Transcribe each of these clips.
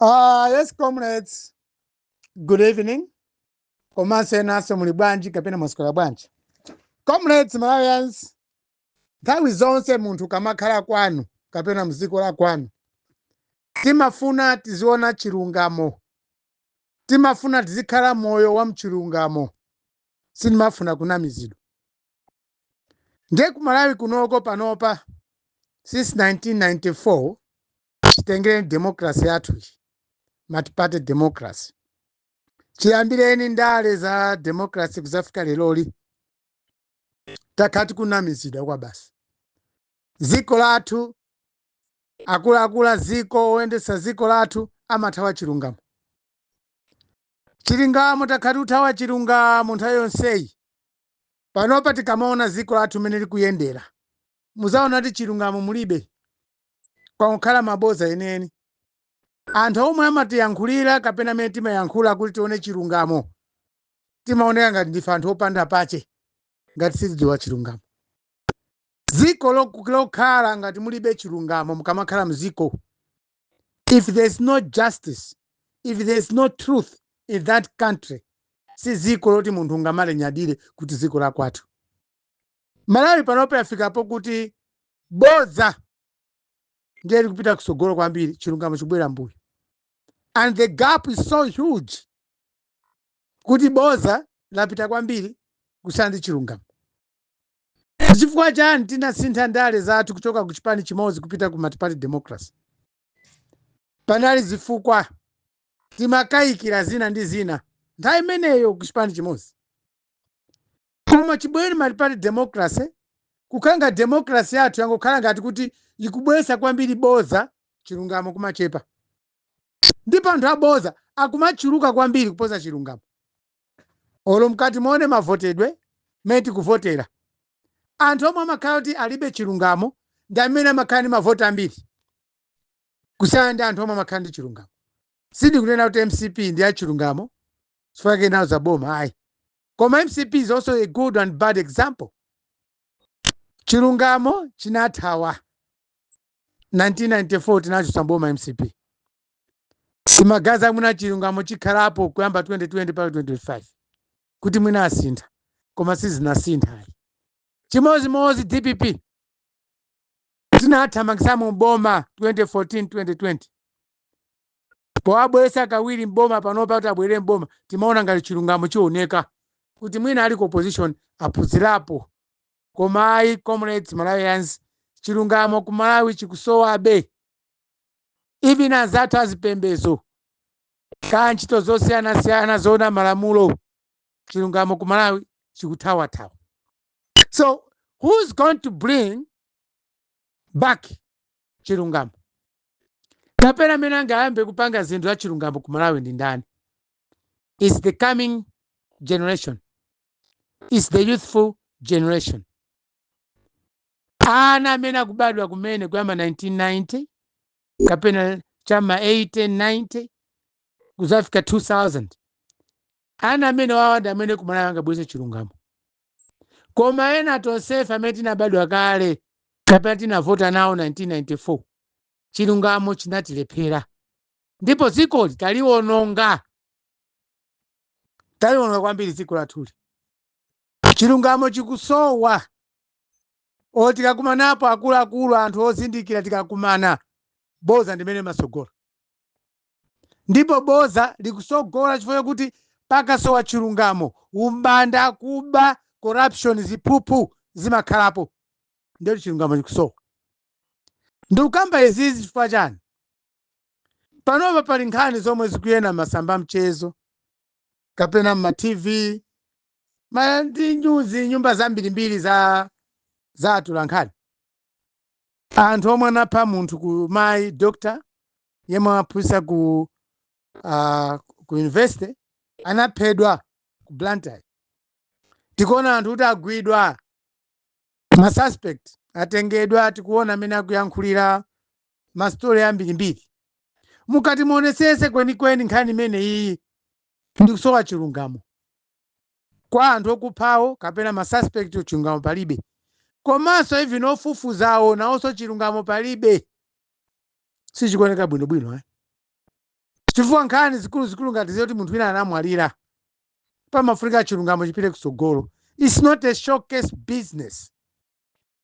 Yes, comrades. Good evening. Komanso enanso, muli bwanji kapena mwaswera bwanji? Comrades, Malawians, nthawi zonse munthu kamakhala kwanu kapena mdziko la kwanu, timafuna tiziona chilungamo, timafuna tizikhala moyo wa mchilungamo, sinimafuna kunamizidwa. Ndiye ku Malawi kunoko panopa, since 1994 chitengereni democracy yathu iyi, multi-party democracy, chiyambireni ndale za democracy kuzafika leroli, takhala tikunamizidwa kwa basi. Dziko lathu, akuluakulu a dziko, oyendetsa dziko lathu amathawa chilungamo. Chilungamo, takhala tikuthawa chilungamo nthawi yonseyi. Panopa tikamaona dziko lathu mmene likuyendera, muzaona kuti chilungamo mulibe, kwangokhala maboza eneni. Anthu omwe amatiyankhulira kapena amene timayankhula kuti tione chilungamo, timaoneka ngati ndife anthu opanda pache, ngati sitidziwa chilungamo. Dziko lokhala ngati mulibe chilungamo, mukamakhala mdziko, if there is no justice, if there is no truth in that country, si dziko loti munthu ungamalinyadire kuti dziko lakwathu. Malawi panopa yafikapo kuti bodza ndiye likupita kusogolo kwambiri, chilungamo chikubwera mbuyo, and the gap is so huge kuti boza lapita kwambiri kusiyana ndi chilungamo. Chifukwa chani tinasintha ndale zathu kuchoka ku chipani chimodzi kupita ku multi-party democracy? Panali zifukwa, timakayikira zina ndi zina nthawi imeneyo ku chipani chimodzi. Koma chibwere multi-party democracy, kukhala ngati democracy yathu yangokhala ngati kuti ikubweretsa kwambiri boza, chilungamo kumachepa, ndipo anthu aboza akumachuluka kwambiri kuposa chilungamo. Olo mkati muone mavotedwe mmene tikuvotera, anthu omwe amakhala kuti alibe chilungamo ndi amene amakhala ndi mavoti ambiri kusiyana ndi anthu omwe amakhala ndi chilungamo. Sindikunena kuti MCP ndi ya chilungamo chifukwa nawo za boma, ayi, koma MCP is also a good and bad example. Chilungamo chinathawa 1994, tinachotsa boma MCP. Timagaza mwina chilungamo chikhalapo kuyamba 2020 mpaka 2025 kuti mwina asintha, koma sizinasintha, ayi. Chimozimozi DPP, tinathamangisamo mboma 2014, 2020, powabweretsa kawiri mboma. Panopa kuti abwere mboma, timaona ngati chilungamo chioneka kuti mwina ali ku opposition aphunzirapo, koma ayi. Comrades, Malawians, chilungamo ku Malawi chikusowabe. Even anzathu azipembezo ka ntchito zosiyanasiyana zoona malamulo, chilungamo ku Malawi chikuthawathawa. So who's going to bring back chilungamo, kapena amene angayambe kupanga zinthu za chilungamo ku Malawi ndi ndani? Is the coming generation, is the youthful generation, ana amene akubadwa kumene kuyamba 1990 kapena chama 80 90 kuzafika 2000. Ana amene wawa ndi amene kumalawi angabweretse chilungamo. Koma ena tonsefe amene tinabadwa kale kapena tinavota nawo 1994, chilungamo chinatilephera, ndipo dzikoli taliwononga, taliwononga kwambiri dziko lathuli. Chilungamo chikusowa. O, tikakumanapo akuluakulu, anthu ozindikira, tikakumana, boza ndimene masogola, ndipo boza likusogola chifukwa chakuti pakasowa chilungamo, umbanda, kuba, corruption, ziphuphu zimakhalapo, ndiyo chilungamo chikusowa. Ndikukamba izizi chifukwa chani? Panopa pali nkhani zomwe zikuyenda masamba mchezo kapena ma TV ma ndi nyuzi, nyumba zambirimbiri za atolankhani, anthu omwe anapha munthu ku mayi doctor yemwe amaphunzitsa ku university, anaphedwa ku Blantyre. Tikuona anthu kuti agwidwa, ma suspect atengedwa, tikuona amene akuyankhulira ma story ambirimbiri. Mukati muonesese kwenikweni, nkhani imene iyi ndikusowa chilungamo kwa anthu okuphawo kapena ma suspect, chilungamo palibe. Komanso even ofufuzawo nawonso chilungamo palibe, sichikuoneka bwinobwino, eh? Chifukwa nkhani zikuluzikulu ngati zoti munthu wina anamwalira, pamafunika chilungamo chipite kutsogolo. It's not a showcase business.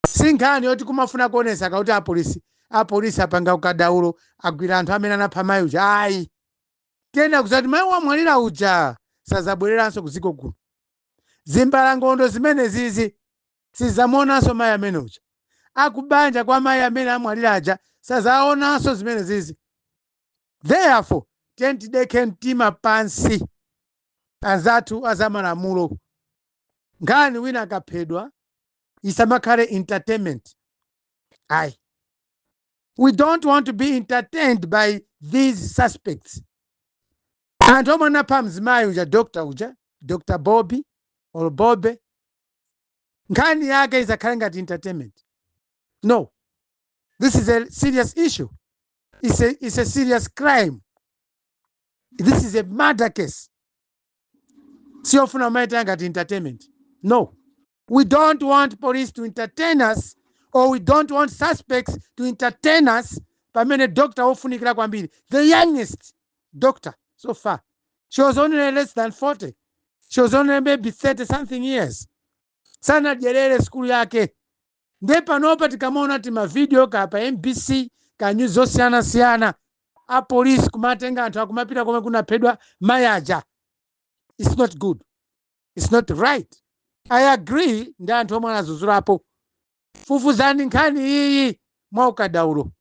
Si nkhani yoti kumafuna kuonesa kakuti apolisi apanga ukadaulo, agwira anthu amene anapha mayi uja, ayi. Tiyenda kuzati mayi wamwalira uja sazabwereranso kuziko kuno. Zimbalangondo zimene zizi sizamuonanso mayi amene uja. Akubanja kwa mayi amene amwalira aja sazaonanso zimene zizi. Therefore, tiye tidekhe mtima pansi, anzathu azamalamulo. Nkhani wina akaphedwa isamakhale entertainment, ayi. We don't want to be entertained by these suspects, anthu omwe anapha mzimayi uja, doctor uja, Dr Bobby or Bobe. Nkhani yake izakhale ngati entertainment? No, this is a serious issue. It's a serious crime. This is a murder case. Siyofuna kumaita ngati entertainment, no. We don't want police to entertain us or we don't want suspects to entertain us pamene doctor wofunikira kwambiri, the youngest doctor so far, she was only less than 40, she was only maybe 30 something years, sanadyerere skulu yake. Nde panopa tikamaona ti mavideo ka pa MBC, ka news zosiyanasiyana, apolisi kumatenga anthu akumapita komwe kunaphedwa mayi aja, it's not good, it's not right. I agree ndi anthu omwe anazuzulapo. Fufuzani nkhani iyi mwa ukadaulo.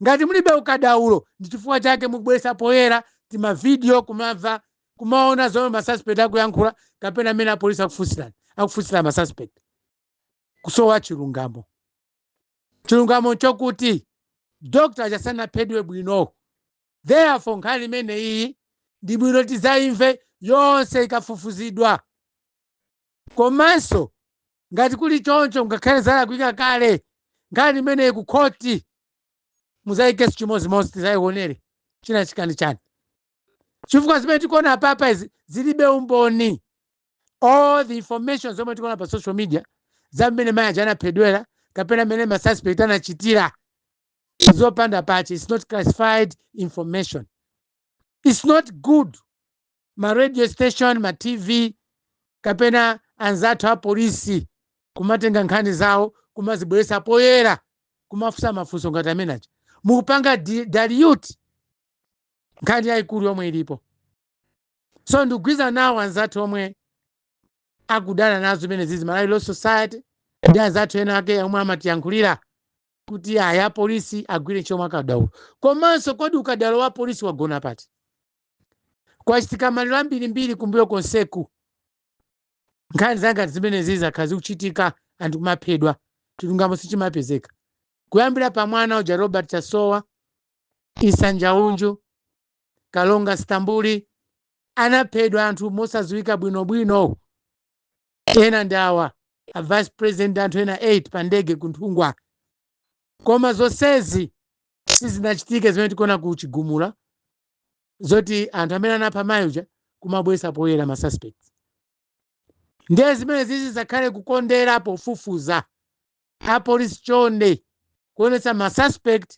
Ngati mulibe ukadaulo, ndi chifukwa chake mukubweretsa poyera timavideo, kumamva, kumaona zomwe masuspect akuyankhula kapena amene apolisi akufunsira masuspect. Kusowa chilungamo. Chilungamo chokuti doctor achasanaphedwe bwino. Therefore, nkhani imene iyi ndi bwino tidzayimve yonse ikafufuzidwa. Komanso ngati kuli choncho, ngakhale zalakwika kale, nkhani imeneyi ku khoti muzayikenso chimodzimodzi, tizayionere china chikani chani, chifukwa zimene tikuona apapa izi zilibe umboni. All the information zomwe tikuona pa social media za mmene mayi aja anaphedwera kapena mmene masuspect anachitira, zopanda pache. It's not classified information. It's not good ma radio station, ma TV kapena anzathu a polisi kumatenga nkhani zawo kumazibweretsa poyera, kumafunsa mafunso ngati amene aja. Mukupanga dilute nkhani yayikulu yomwe ilipo. So ndikugwirizana nawo anzathu omwe akudana nazo zimene zizi, Malawi Law Society ndi anzathu ena ake omwe amatiyankhulira kuti aya polisi agwire ntchito mwakadaulo. Komanso kodi ukadaulo wa polisi wagona pati? Kwachitika maliro ambirimbiri kumbuyo konseku, nkhani zangati zimene zizi zakhala zikuchitika, anthu kumaphedwa, chilungamo sichimapezeka. Kuyambira pa mwana uja Robert Chasowa, Isa Njaunju, Kalonga Stambuli, anaphedwa anthu mosadziwika bwinobwino. Ena ndi awa a vice president, anthu ena 8 pa ndege kunthungwa. Koma zonsezi sizinachitike zimene tikuona ku Chigumula, zoti anthu amene anapha mayi uja kumabweretsa poyera ma suspects. Ndiye zimene zizi zakhale kukondera pofufuza. Apolisi, chonde, kuonetsa ma suspect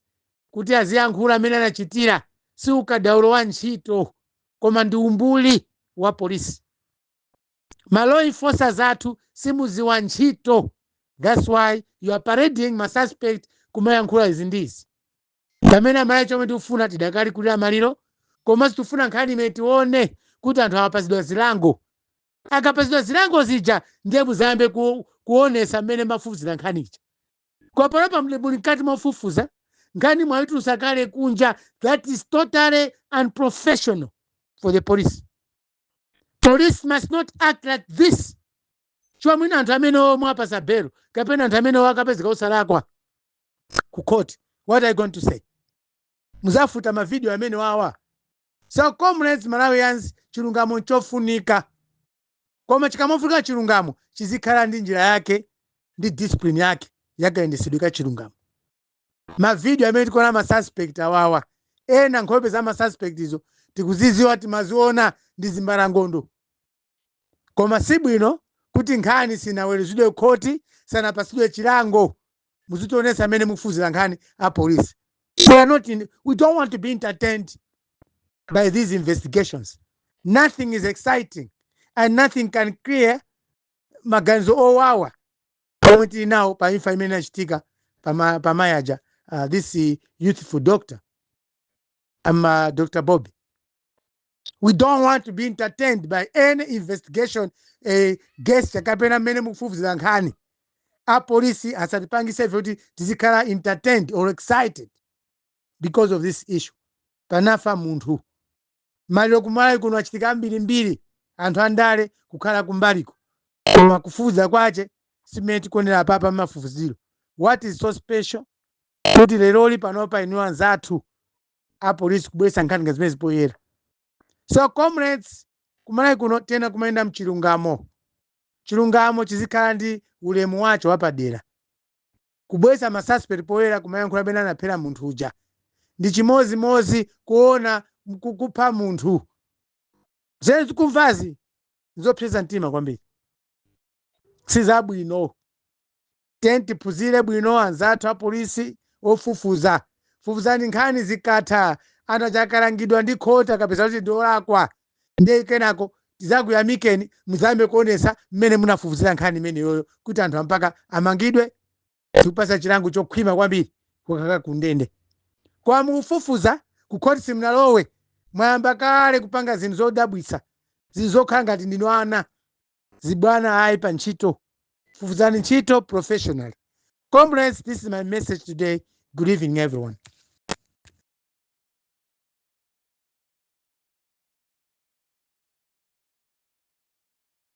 kuti aziyankhula amene anachitira si ukadaulo wa ntchito, koma ndi umbuli wa polisi. Ma law enforcers athu simuziwa ntchito. That's why you are parading ma suspect kumayankhula izi ndizi. Pamene amalawi chomwe tikufuna, tidakali kulira maliro, komanso tikufuna nkhani imene tione kuti anthu awapatsidwa zilango. Akapatsidwa zilango zija, ndiye muzayambe kuonesa mmene mafufuzira nkhani ija. Koma panopa muli mkati mofufuza nkhani, mwayitulutsa kale kunja. That is totally unprofessional for the police. Police must not act like this, chifukwa mwina anthu amene omwe apasa belo kapena anthu amene akapezeka osalakwa ku court, what are you going to say? Muzafuta mavideo amene wawa. So comrades, Malawians, chilungamo nchofunika, koma chikamafunika chilungamo chizikhala ndi njira yake ndi discipline yake yakayendetsedwe ka chilungamo. Mavideo amene tikuona masuspect awawa, ena nkhope za masuspect izo tikuziziwa, timaziona ndi zimbalangondo. Koma si bwino kuti nkhani sinaweruzidwe khoti, sanapasidwe chilango, muzitionetsa amene mukufuzira nkhani a polisi. We are not in, we don't want to be entertained by these investigations. Nothing is exciting and nothing can clear maganizo owawa omwe tili nawo pa imfa imene inachitika pamayaja, this youthful doctor, Dr. Bobby. We don't want to be entertained by any investigation, gesture kapena mmene mukufufuzira nkhani. Apolisi asatipangise ife kuti tizikhala entertained or excited because of this issue. Panafa munthu. Maliro kumalawi kuno achitika ambirimbiri, anthu andale kukhala kumbaliko, koma kufufuza kwache simene tikuonera apapa mafufuziro. What is so special kuti leroli panopa inu anzathu apolisi kubweretsa nkhani ngati zimene zipoyera? So comrades, kumalawi kuno tena kumayenda mchilungamo. Chilungamo chizikhala ndi ulemu wacho wapadera. Kubweretsa masuspect poyera, kumayankhula amene anaphera munthu uja, ndi chimozimozi kuona kupha munthu. Zene tikumvazi nzopseza mtima kwambiri, sizabwino. Tiyeni tiphunzire bwino, anzathu apolisi ofufuza. Fufuzani nkhani, zikatha, anthu achakalangidwa ndi khoti, akapeza kuti ndiolakwa, ndiye kenako tizakuyamikeni, muzayambe kuonesa mmene munafufuzira nkhani imeneyoyo kuti anthu ampaka amangidwe, tikupasa chilango chokhwima kwambiri, kukaka kundende. Kwa mukufufuza, kukhoti simunalowe, mwayamba kale kupanga zinthu zodabwitsa, zinthu zokhala ngati ndinu ana zibwana. Ayi, pa ntchito fufuzani ntchito professionally. Comrades, this is my message today. Good evening, everyone.